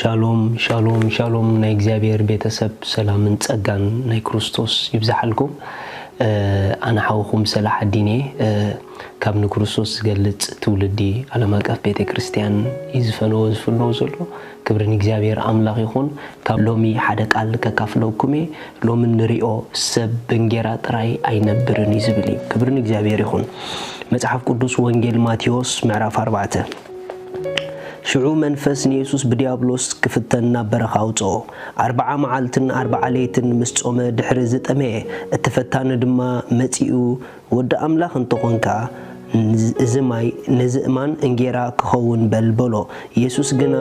ሻሎም ሻሎም ሻሎም፣ ናይ እግዚኣብሔር ቤተሰብ ሰላምን ጸጋን ናይ ክርስቶስ ይብዝሓልኩም። ኣነ ሓውኹም ሰላሕ ኣዲኔ ካብ ንክርስቶስ ዝገልጽ ትውልዲ ዓለም ኣቀፍ ቤተ ክርስቲያን እዩ ዝፈነወ ዝፍነው ዘሎ። ክብሪ ንእግዚኣብሔር ኣምላኽ ይኹን። ካብ ሎሚ ሓደ ቃል ከካፍለኩም እየ። ሎሚ ንሪኦ ሰብ ብእንጌራ ጥራይ ኣይነብርን እዩ ዝብል እዩ። ክብሪ ንእግዚኣብሔር ይኹን። መጽሓፍ ቅዱስ ወንጌል ማቴዎስ ምዕራፍ ኣርባዕተ። ሽዑ መንፈስ ንየሱስ ብድያብሎስ ክፍተን ናብ በረኻ ኣውጽኦ። ኣርብዓ መዓልትን ኣርብዓ ለይትን ምስ ጾመ ድሕሪ ዝጠመየ፣ እቲ ፈታኒ ድማ መጺኡ፣ "ወዲ ኣምላኽ እንተኾንካ፣ እዚ ማይ ነዚ እማን እንጌራ ክኸውን በል" በሎ። የሱስ ግና፣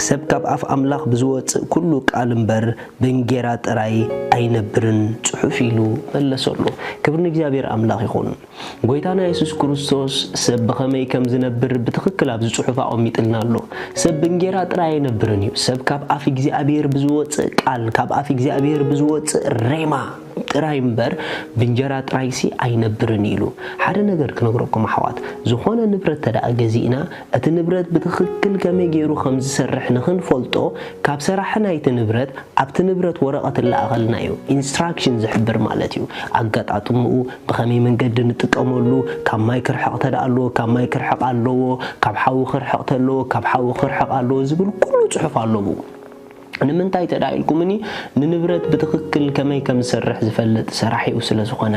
"ሰብ ካብ ኣፍ ኣምላኽ ብዝወጽእ ኩሉ ቃል እምበር፣ ብእንጌራ ጥራይ ኣይነብርን ጽሑፍ" ኢሉ መለሰሉ። ክብሪ ንእግዚኣብሔር ኣምላኽ ይኹን። ጎይታና የሱስ ክርስቶስ ሰብ ብኸመይ ከም ዝነብር ብትኽክል ኣብዚ ጽሑፍ ኣቐሚጥልና ኣሎ። ሰብ ብእንጌራ ጥራይ ኣይነብርን እዩ። ሰብ ካብ ኣፍ እግዚኣብሔር ብዝወጽእ ቃል፣ ካብ ኣፍ እግዚኣብሔር ብዝወጽእ ሬማ ጥራይ እምበር፣ ብእንጀራ ጥራይሲ ኣይነብርን ኢሉ። ሓደ ነገር ክነግረኩም ኣሕዋት፣ ዝኾነ ንብረት ተደኣ ገዚእና፣ እቲ ንብረት ብትኽክል ከመይ ገይሩ ከም ዝሰርሕ ንኽንፈልጦ፣ ካብ ሰራሒ ናይቲ ንብረት ኣብቲ ንብረት ወረቐት እለኣኸልና እዩ፣ ኢንስትራክሽን ዝሕብር ማለት እዩ። ኣገጣጥምኡ፣ ብኸመይ መንገዲ ንጥቀመሉ፣ ካብ ማይ ክርሕቕ ተደኣ ኣለዎ፣ ካብ ማይ ክርሕቕ ኣለዎ፣ ካብ ሓዊ ክርሕቕ ተለዎ፣ ካብ ሓዊ ክርሕቕ ኣለዎ ዝብል ኩሉ ጽሑፍ ኣለዎ። ንምንታይ ተደኣ ኢልኩምኒ፣ ንንብረት ብትኽክል ከመይ ከም ዝሰርሕ ዝፈልጥ ሰራሒኡ ስለ ዝኾነ፣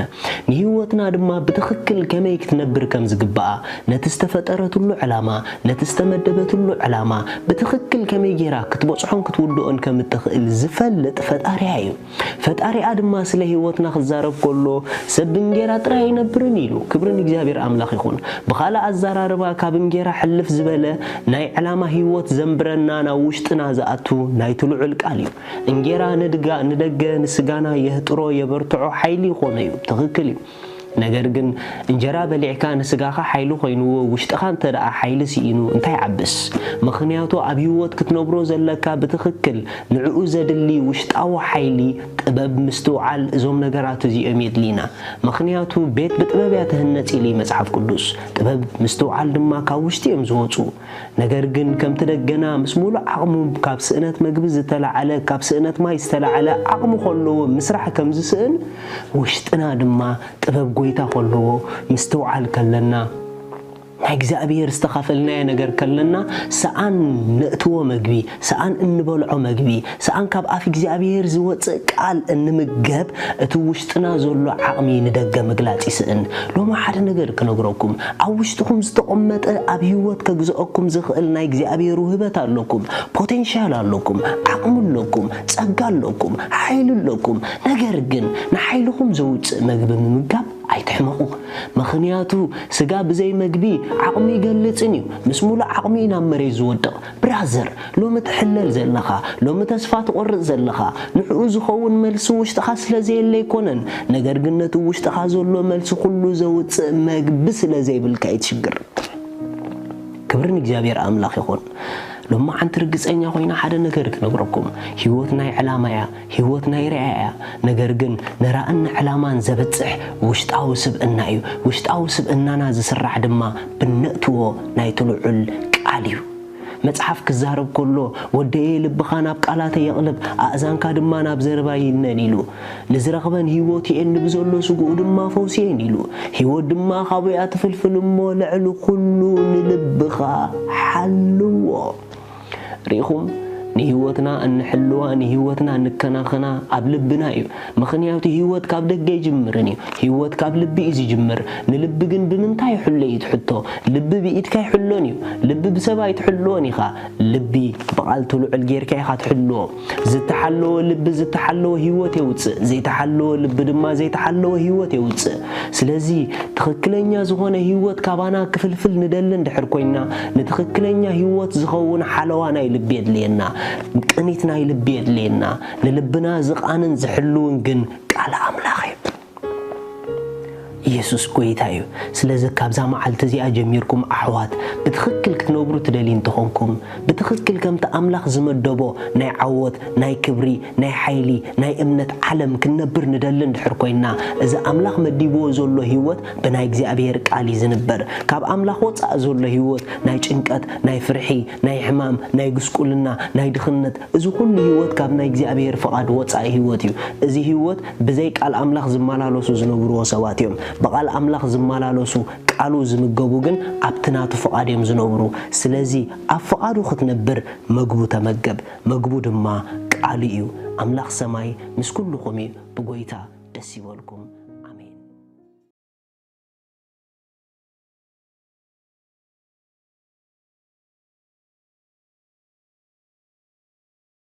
ንህይወትና ድማ ብትኽክል ከመይ ክትነብር ከም ዝግብኣ፣ ነቲ ዝተፈጠረትሉ ዕላማ፣ ነቲ ዝተመደበትሉ ዕላማ ብትኽክል ከመይ ጌራ ክትበጽሖን ክትውድኦን ከም እትኽእል ዝፈልጥ ፈጣሪኣ እዩ። ፈጣሪኣ ድማ ስለ ህይወትና ክዛረብ ከሎ፣ "ሰብ ብእንጌራ ጥራይ ኣይነብርን" ኢሉ። ክብሪ ንእግዚኣብሔር ኣምላኽ ይኹን። ብኻልእ ኣዘራርባ፣ ካብ እንጌራ ሕልፍ ዝበለ ናይ ዕላማ ህይወት ዘንብረና ናብ ውሽጥና ዝኣቱ ናይቲ ልዑል ቃል እዩ። እንጌራ ንድጋ-፣ ንደገ ንስጋና የህጥሮ፣ የበርትዖ፣ ሓይሊ ይኾኖ እዩ። ትኽክል እዩ። ነገር ግን እንጀራ በሊዕካ ንስጋኻ ሓይሊ ኮይንዎ፣ ውሽጥኻ እንተ ደኣ ሓይሊ ስኢኑ እንታይ ይዓብስ? ምኽንያቱ ኣብ ህይወት ክትነብሮ ዘለካ ብትኽክል ንዕኡ ዘድሊ ውሽጣዊ ሓይሊ፣ ጥበብ፣ ምስትውዓል፣ እዞም ነገራት እዚኦም የድልዩና። ምኽንያቱ ቤት ብጥበብ እያ ትህነጽ ኢሉ መጽሓፍ ቅዱስ። ጥበብ፣ ምስትውዓል ድማ ካብ ውሽጢ እዮም ዝወጹ። ነገር ግን ከምቲ ደገና ምስ ሙሉእ ዓቕሙ ካብ ስእነት መግቢ ዝተላዕለ፣ ካብ ስእነት ማይ ዝተላዕለ ዓቕሚ ከለዎ ምስራሕ ከም ዝስእን፣ ውሽጥና ድማ ጥበብ ጎይታ ከለዎ ምስትውዓል ከለና፣ ናይ እግዚኣብሔር ዝተኻፈልናዮ ነገር ከለና፣ ሰኣን ነእትዎ መግቢ፣ ሰኣን እንበልዖ መግቢ፣ ሰኣን ካብ ኣፍ እግዚኣብሔር ዝወጽእ ቃል እንምገብ፣ እቲ ውሽጥና ዘሎ ዓቕሚ ንደገ ምግላጽ ይስእን። ሎሚ ሓደ ነገር ክነግረኩም፣ ኣብ ውሽጥኹም ዝተቐመጠ ኣብ ህይወት ከግዝአኩም ዝኽእል ናይ እግዚኣብሔር ውህበት ኣለኩም። ፖቴንሻል ኣለኩም፣ ዓቕሚ ኣለኩም፣ ጸጋ ኣለኩም፣ ሓይሊ ኣለኩም። ነገር ግን ንሓይልኹም ዘውጽእ መግቢ ምምጋብ ኣይትሕመቑ። ምኽንያቱ ስጋ ብዘይ መግቢ ዓቕሙ ይገልጽን እዩ። ምስ ሙሉእ ዓቕሙ እዩ ናብ መሬት ዝወድቕ። ብራዘር፣ ሎሚ ትሕለል ዘለኻ፣ ሎሚ ተስፋ ትቖርጽ ዘለኻ፣ ንዕኡ ዝኸውን መልሲ ውሽጥኻ ስለ ዘየለ ኣይኮነን። ነገር ግን ነቲ ውሽጥኻ ዘሎ መልሲ ኩሉ ዘውጽእ መግቢ ስለ ዘይብልካ እዩ ትሽግር። ክብሪ ንእግዚኣብሔር ኣምላኽ ይኹን። ሎማዓንቲ ርግጸኛ ኮይና ሓደ ነገር ክነግረኩም። ህይወት ናይ ዕላማ እያ፣ ህይወት ናይ ርኣያ እያ። ነገር ግን ንራእን ንዕላማን ዘብጽሕ ውሽጣዊ ስብእና እዩ። ውሽጣዊ ስብእናና ዝስራሕ ድማ ብነእትዎ ናይቲ ልዑል ቃል እዩ። መጽሓፍ ክዛረብ ከሎ፣ "ወደየ ልብኻ ናብ ቃላተይ የቕልብ፣ ኣእዛንካ ድማ ናብ ዘረባይ ይነን" ኢሉ። "ንዝረኽበን ህይወት እየን፣ ንብዘሎ ስግኡ ድማ ፈውሲ እየን" ኢሉ። "ህይወት ድማ ካብኡ እያ ትፍልፍል እሞ፣ ልዕሊ ኩሉ ንልብኻ ሓልዎ።" ርኢኹም? ንህይወትና እንሕልዋ፣ ንህይወትና እንከናኸና ኣብ ልብና እዩ። ምኽንያቱ ህይወት ካብ ደገ ኣይጅምርን እዩ። ህይወት ካብ ልቢ እዩ ዝጅምር። ንልቢ ግን ብምንታይ ይሕሎ እዩ ትሕቶ? ልቢ ብኢድካ ኣይሕሎን እዩ። ልቢ ብሰብ ኣይትሕልዎን ኢኻ። ልቢ ብቓል ትልዑል ጌርካ ኢኻ ትሕልዎ። ዝተሓለወ ልቢ ዝተሓለወ ህይወት የውጽእ። ዘይተሓለወ ልቢ ድማ ዘይተሓለወ ህይወት የውጽእ። ስለዚ ትኽክለኛ ዝኾነ ህይወት ካባና ክፍልፍል ንደሊ እንድሕር ኮይና፣ ንትኽክለኛ ህይወት ዝኸውን ሓለዋ ናይ ልቢ የድልየና። ቅኒት ናይ ልቢ የድልየና። ንልብና ዝቓንን ዝሕልውን ግን ቃል ኣምላኽ እዩ። የሱስ ጎይታ እዩ። ስለዚ ካብዛ መዓልቲ እዚኣ ጀሚርኩም ኣሕዋት ብትኽክል ክትነብሩ ትደልዩ እንተኾንኩም፣ ብትኽክል ከምቲ ኣምላኽ ዝመደቦ ናይ ዓወት፣ ናይ ክብሪ፣ ናይ ሓይሊ፣ ናይ እምነት ዓለም ክንነብር ንደሊ እንድሕር ኮይንና፣ እዚ ኣምላኽ መዲብዎ ዘሎ ህይወት ብናይ እግዚኣብሔር ቃል እዩ ዝንበር። ካብ ኣምላኽ ወጻኢ ዘሎ ህይወት ናይ ጭንቀት፣ ናይ ፍርሒ፣ ናይ ሕማም፣ ናይ ጉስቁልና፣ ናይ ድኽነት፣ እዚ ኩሉ ህይወት ካብ ናይ እግዚኣብሔር ፍቓድ ወጻኢ ህይወት እዩ። እዚ ህይወት ብዘይ ቃል ኣምላኽ ዝመላለሱ ዝነብርዎ ሰባት እዮም። ብቓል ኣምላኽ ዝመላለሱ፣ ቃሉ ዝምገቡ ግን ኣብቲ ናቱ ፍቓድ እዮም ዝነብሩ። ስለዚ ኣብ ፍቓዱ ክትነብር መግቡ ተመገብ፣ መግቡ ድማ ቃሉ እዩ። ኣምላኽ ሰማይ ምስ ኩልኹም እዩ። ብጎይታ ደስ ይበልኩም።